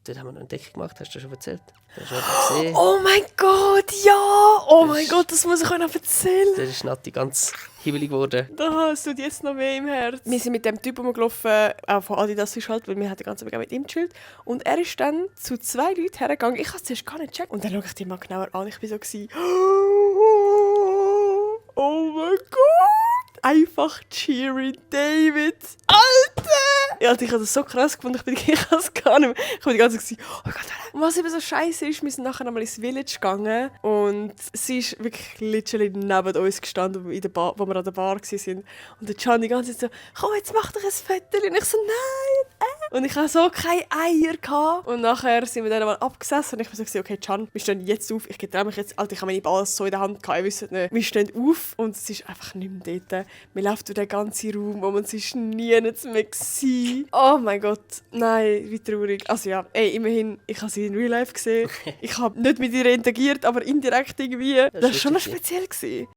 Dort haben wir noch eine Entdeckung gemacht, hast du schon erzählt? Hast du schon gesehen? Oh mein Gott, ja! Oh mein Gott, das muss ich euch noch erzählen. Da ist Nati ganz hibbelig geworden. Das tut jetzt noch weh im Herz. Wir sind mit dem Typ rumgelaufen, auch von Adidas ist halt, weil wir den ganzen Weg mit ihm gechillt. Und er ist dann zu 2 Leuten hergegangen. Ich habe es zuerst gar nicht gecheckt. Und dann schaue ich die mal genauer an. Ich war so, oh mein Gott! Einfach Cheery David. Alter! Ja, ich habe das so krass gefunden, ich habe es gar nicht mehr. Ich habe die ganze Zeit gesagt, oh mein Gott. Und was eben so scheiße ist, wir sind nachher nochmal ins Village gegangen und sie ist wirklich literally neben uns gestanden, in der Bar, wo wir an der Bar waren. Und der Can die ganze Zeit so, komm, jetzt mach doch ein Foto. Und ich so, nein, Und ich hatte so keine Eier gehabt. Und nachher sind wir dann mal abgesessen und ich habe so, okay, Can, wir stehen jetzt auf. Ich getraue mich jetzt, Alter, ich habe meine Balls so in der Hand gehabt, ihr wisst nicht. Wir stehen auf und es ist einfach nicht mehr dort. Wir laufen durch den ganzen Raum und es ist nie mehr gewesen. Oh mein Gott, nein, wie traurig. Also ja, immerhin, ich habe sie in Real Life gesehen. Ich habe nicht mit ihr interagiert, aber indirekt irgendwie. Das war schon noch speziell gewesen.